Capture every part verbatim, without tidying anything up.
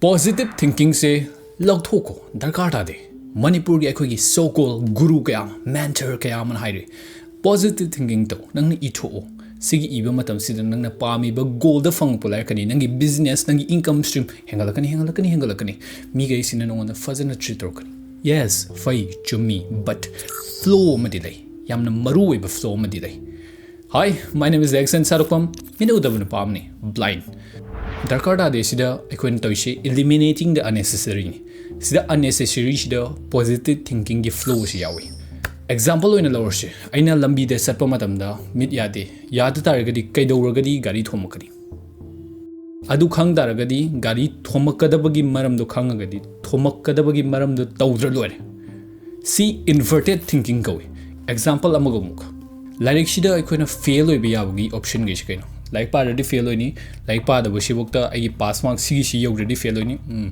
Positive thinkingꯁꯦ ꯂꯧꯊꯣꯛꯈꯣ, ꯗꯔꯀꯥꯔ ꯇꯥꯗꯦ꯫ ꯃꯅꯤꯄꯨꯔꯒꯤ ꯑꯩꯈꯣꯏꯒꯤ so called ꯒꯨꯔꯨ ꯀꯌꯥ, mentor ꯀꯌꯥ ꯑꯃꯅ ꯍꯥꯏꯔꯤ, positive thinking ꯇꯧ, ꯅꯪꯅ ꯏꯊꯣꯛꯑꯣ, ꯁꯤꯒꯤ ꯏꯕ ꯃꯇꯝꯁꯤꯗ ꯅꯪꯅ ꯄꯥꯝꯃꯤꯕ goalꯗ ꯐꯪꯉꯛꯄ ꯂꯩꯔꯛꯀꯅꯤ, ꯅꯪꯒꯤ business, ꯅꯪꯒꯤ income stream ꯍꯦꯟꯒꯠꯂꯛꯀꯅꯤ, ꯍꯦꯟꯒꯠꯂꯛꯀꯅꯤ, ꯍꯦꯟꯒꯠꯂꯛꯀꯅꯤ, ꯃꯤꯈꯩꯁꯤꯅ ꯅꯉꯣꯟꯗ ꯐꯖꯅ treat ꯇꯧꯔꯛꯀꯅꯤ꯫ Yes, ꯐꯩ, ꯆꯨꯝꯃꯤ, but flow ꯑꯃꯗꯤ ꯂꯩ, ꯌꯥꯝꯅ ꯃꯔꯨ ꯑꯣꯏꯕ flow ꯑꯃꯗꯤ ꯂꯩ꯫ Hi, my name is Jackson ꯁꯥꯔꯨꯛꯄꯝ, ꯃꯤꯠꯅ ꯎꯗꯕ ꯅꯨꯄꯥ ꯑꯃꯅꯤ, blind꯫ ꯗꯔꯀꯥꯔ ꯇꯥꯗꯦ ꯁꯤꯗ ꯑꯩꯈꯣꯏꯅ ꯇꯧꯔꯤꯁꯦ eliminating the unnecessary ꯅꯤ꯫ ꯁꯤꯗ unnecessary ꯁꯤꯗ positive thinking ꯒꯤ flow ꯁꯤ ꯌꯥꯎꯏ꯫ Example ꯑꯣꯏꯅ ꯂꯧꯔꯁꯤ, ꯑꯩꯅ ꯂꯝꯕꯤꯗ ꯆꯠꯄ ꯃꯇꯝꯗ ꯃꯤꯠ ꯌꯥꯗꯦ, ꯌꯥꯗ ꯇꯥꯔꯒꯗꯤ ꯀꯩꯗꯧꯔꯒꯗꯤ ꯒꯥꯔꯤ ꯊꯣꯝꯃꯛꯀꯅꯤ? ꯑꯗꯨ ꯈꯪ ꯇꯥꯔꯒꯗꯤ ꯒꯥꯔꯤ ꯊꯣꯝꯃꯛꯀꯗꯕꯒꯤ ꯃꯔꯝꯗꯣ ꯈꯪꯉꯒꯗꯤ ꯊꯣꯝꯃꯛꯀꯗꯕꯒꯤ ꯃꯔꯝꯗꯣ ꯇꯧꯗ꯭ꯔ ꯂꯣꯏꯔꯦ꯫ ꯁꯤ inverted thinking ꯀꯧꯏ꯫ Example ꯑꯃꯒ ꯑꯃꯨꯛ, ꯂꯥꯏꯔꯤꯛꯁꯤꯗ ꯑꯩꯈꯣꯏꯅ fail ꯑꯣꯏꯕ ꯌꯥꯕꯒꯤ option ꯈꯩꯁꯦ ꯀꯩꯅꯣ? ꯂꯥꯏꯔꯤꯛ ꯄꯥꯗ꯭ꯔꯗꯤ fail ꯑꯣꯏꯅꯤ, ꯂꯥꯏꯔꯤꯛ ꯄꯥꯗꯕꯁꯤꯐꯥꯎꯗ ꯑꯩꯒꯤ pass mark ꯁꯤꯒꯤꯁꯤ ꯌꯧꯗ꯭ꯔꯗꯤ fail ꯑꯣꯏꯅꯤ꯫ ꯎꯝ,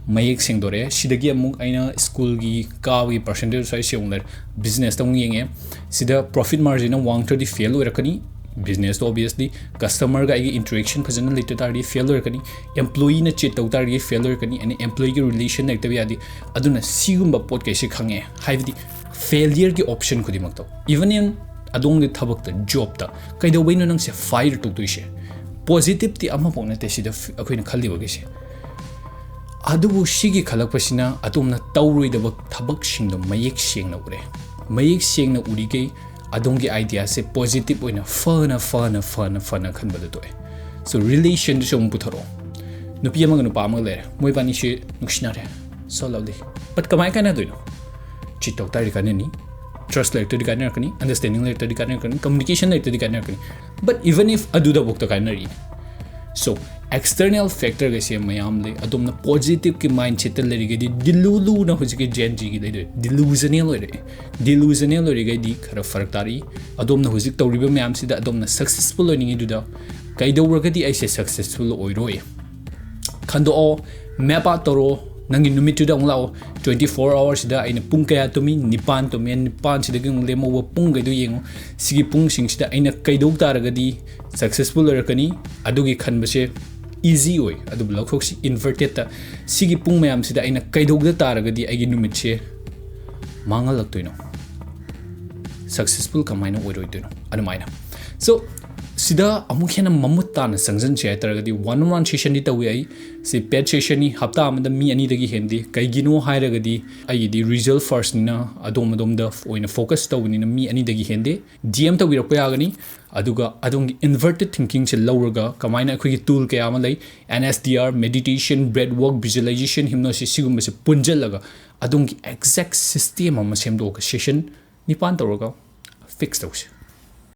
ꯃꯌꯦꯛ ꯁꯦꯡꯗꯣꯔꯛꯑꯦ꯫ ꯁꯤꯗꯒꯤ ꯑꯃꯨꯛ ꯑꯩꯅ school ꯒꯤ ꯀꯥꯕꯒꯤ percentage ꯁ꯭ꯋꯥꯏꯁꯤ ꯑꯃꯨꯛ ꯂꯩꯔꯦ, business ꯇ ꯑꯃꯨꯛ ꯌꯦꯡꯉꯦ꯫ ꯁꯤꯗ profit margin ꯅ ꯋꯥꯡꯗ꯭ꯔꯗꯤ fail ꯑꯣꯏꯔꯛꯀꯅꯤ, business ꯇꯣ obviously꯫ Customer ꯒ ꯑꯩꯒꯤ interaction ꯐꯖꯅ ꯂꯩꯇ ꯇꯥꯔꯗꯤ fail ꯑꯣꯏꯔꯛꯀꯅꯤ, employee ꯅ cheat ꯇꯧ ꯇꯥꯔꯗꯤ fail ꯑꯣꯏꯔꯛꯀꯅꯤ, and employee ꯒꯤ relation ꯂꯩꯇꯕ ꯌꯥꯗꯦ꯫ ꯑꯗꯨꯅ ꯁꯤꯒꯨꯝꯕ ꯄꯣꯠ ꯈꯩꯁꯦ ꯈꯪꯉꯦ, ꯍꯥꯏꯕꯗꯤ failure ꯒꯤ option ꯈꯨꯗꯤꯡꯃꯛꯇꯣ, even in ꯑꯗꯣꯝꯒꯤ ꯊꯕꯛꯇ, job ꯇ, ꯀꯩꯗꯧꯕꯩꯅꯣ ꯅꯪꯁꯦ fire ꯇꯧꯗꯣꯏꯁꯦ? Positive ꯇꯤ ꯑꯃꯐꯥꯎ ꯅꯠꯇꯦ ꯁꯤꯗ ꯐ-, ꯑꯩꯈꯣꯏꯅ ꯈꯜꯂꯤꯕꯈꯩꯁꯦ꯫ ꯑꯗꯨꯕꯨ ꯁꯤꯒꯤ ꯈꯜꯂꯛꯄꯁꯤꯅ ꯑꯗꯣꯝꯅ ꯇꯧꯔꯣꯏꯗꯕ ꯊꯕꯛꯁꯤꯡꯗꯣ ꯃꯌꯦꯛ ꯁꯦꯡꯅ ꯎꯔꯦ꯫ ꯃꯌꯦꯛ ꯁꯦꯡꯅ ꯎꯔꯤꯈꯩ ꯑꯗꯣꯝꯒꯤ idea ꯁꯦ positive ꯑꯣꯏꯅ ꯐꯅ, ꯐꯅ, ꯐꯅ, ꯐꯅ ꯈꯟꯕꯗ ꯊꯣꯛꯑꯦ꯫ So, relation ꯗꯁꯨ ꯑꯃꯨꯛ ꯄꯨꯊꯣꯔꯛꯑꯣ꯫ ꯅꯨꯄꯤ ꯑꯃꯒ ꯅꯨꯄꯥ ꯑꯃꯒ ꯂꯩꯔꯦ, ꯃꯣꯏꯕꯥꯅꯤꯁꯦ ꯅꯨꯡꯁꯤꯅꯔꯦ, so lovely, but ꯀꯃꯥꯏꯅ ꯀꯥꯏꯅꯗꯣꯏꯅꯣ? Cheat ꯇꯧ ꯇꯥꯔꯗꯤ ꯀꯥꯏꯅꯅꯤ, trust ꯂꯩꯔꯛꯇ꯭ꯔꯗꯤ ꯀꯥꯏꯅꯔꯛꯀꯅꯤ, understanding ꯂꯩꯔꯛꯇ꯭ꯔꯗꯤ ꯀꯥꯏꯅꯔꯛꯀꯅꯤ, communication ꯂꯩꯔꯛꯇ꯭ꯔꯗꯤ ꯀꯥꯏꯅꯔꯛꯀꯅꯤ꯫ But even if ꯑꯗꯨꯗꯐꯥꯎꯗ ꯀꯥꯏꯅꯔꯤ, so, external factor ꯈꯩꯁꯦ ꯃꯌꯥꯝ ꯂꯩ꯫ ꯑꯗꯣꯝꯅ positive ꯀꯤ mindset ꯇ ꯂꯩꯔꯤꯈꯩꯗꯤ, ꯗꯤꯂꯨꯂꯨꯅ ꯍꯧꯖꯤꯛꯀꯤ Gen Z ꯒꯤ ꯂꯩꯗꯣꯏ, delusional ꯑꯣꯏꯔꯛꯑꯦ꯫ Delusional ꯑꯣꯏꯔꯤꯈꯩꯗꯤ ꯈꯔ ꯐꯔꯛ ꯇꯥꯔꯛꯏ꯫ ꯑꯗꯣꯝꯅ ꯍꯧꯖꯤꯛ ꯇꯧꯔꯤꯕ ꯃꯌꯥꯝꯁꯤꯗ ꯑꯗꯣꯝꯅ successful ꯑꯣꯏꯅꯤꯡꯉꯤꯗꯨꯗ, ꯀꯩꯗꯧꯔꯒꯗꯤ ꯑꯩꯁꯦ successful ꯑꯣꯏꯔꯣꯏ? ꯈꯟꯗꯣꯛꯑꯣ, map out ꯇꯧꯔꯣ, ꯅꯪꯒꯤ ꯅꯨꯃꯤꯠꯇꯨꯗ ꯑꯃꯨꯛ ꯂꯥꯛꯑꯣ꯫ Twenty four hour ꯁꯤꯗ ꯑꯩꯅ ꯄꯨꯡ ꯀꯌꯥ ꯇꯨꯝꯃꯤ? ꯅꯤꯄꯥꯟ ꯇꯨꯝꯃꯦ꯫ ꯅꯤꯄꯥꯟꯁꯤꯗꯒꯤ ꯑꯃꯨꯛ ꯂꯦꯝꯍꯧꯕ ꯄꯨꯡꯈꯩꯗꯣ ꯌꯦꯡꯉꯣ꯫ ꯁꯤꯒꯤ ꯄꯨꯡꯁꯤꯡꯁꯤꯗ ꯑꯩꯅ ꯀꯩꯗꯧ ꯇꯥꯔꯒꯗꯤ successful ꯑꯣꯏꯔꯛꯀꯅꯤ? ꯑꯗꯨꯒꯤ ꯈꯟꯕꯁꯦ ꯏꯖꯤ ꯑꯣꯏ꯫ ꯑꯗꯨꯕꯨ ꯂꯧꯊꯣꯛꯁꯤ ꯏꯟꯚꯔꯇꯦꯠꯇ꯫ ꯁꯤꯒꯤ ꯄꯨꯡ ꯃꯌꯥꯝꯁꯤꯗ ꯑꯩꯅ ꯀꯩꯗꯧꯗ ꯇꯥꯔꯒꯗꯤ ꯑꯩꯒꯤ ꯅꯨꯃꯤꯠꯁꯦ ꯃꯥꯡꯍꯜꯂꯛꯇꯣꯏꯅꯣ? ꯁꯛꯁꯦꯁꯐꯨꯜ ꯀꯃꯥꯏꯅ ꯑꯣꯏꯔꯣꯏꯗꯣꯏꯅꯣ? ꯑꯗꯨꯃꯥꯏꯅ꯫ ꯁꯣ, ꯁꯤꯗ ꯑꯃꯨꯛ ꯍꯦꯟꯅ ꯃꯃꯨꯠ ꯇꯥꯅ ꯆꯪꯁꯤꯟꯁꯤ ꯍꯥꯏ ꯇꯥꯔꯒꯗꯤ, ꯋꯥꯟ ꯑꯣꯟ ꯋꯥꯟ ꯁꯦꯁꯟꯗꯤ ꯇꯧꯏ ꯑꯩ꯫ ꯁꯤ ꯄꯦꯠ ꯁꯦꯁꯟꯅꯤ, ꯍꯞꯇꯥ ꯑꯃꯗ ꯃꯤ ꯑꯅꯤꯗꯒꯤ ꯍꯦꯟꯗꯦ꯫ ꯀꯩꯒꯤꯅꯣ ꯍꯥꯏꯔꯒꯗꯤ, ꯑꯩꯒꯤꯗꯤ ꯔꯤꯖꯜ ꯐꯥꯔꯁꯅꯤꯅ, ꯑꯗꯣꯝ ꯑꯗꯣꯝꯗ ꯑꯣꯏꯅ ꯐꯣꯀꯁ ꯇꯧꯕꯅꯤꯅ, ꯃꯤ ꯑꯅꯤꯗꯒꯤ ꯍꯦꯟꯗꯦ꯫ ꯗꯤ ꯑꯦꯝ ꯇꯧꯕꯤꯔꯛꯄ ꯌꯥꯒꯅꯤ꯫ ꯑꯗꯨꯒ ꯑꯗꯣꯝꯒꯤ ꯏꯟꯚꯔꯇꯦꯠ ꯊꯤꯡꯀꯤꯡꯁꯦ ꯂꯧꯔꯒ, ꯀꯃꯥꯏꯅ ꯑꯩꯈꯣꯏꯒꯤ ꯇꯨꯜ ꯀꯌꯥ ꯑꯃ ꯂꯩ, N S D R, meditation, breath work, visualization, hypnosis, ꯁꯤꯒꯨꯝꯕꯁꯦ ꯄꯨꯟꯁꯤꯜꯂꯒ ꯑꯗꯣꯝꯒꯤ ꯑꯦꯛꯖꯦꯛ ꯁꯤꯁꯇꯦꯝ ꯑꯃ ꯁꯦꯝꯗꯣꯛꯑꯒ ꯁꯦꯁꯟ ꯅꯤꯄꯥꯟ ꯇꯧꯔꯒ ꯐꯤꯛꯁ ꯇꯧꯁꯦ꯫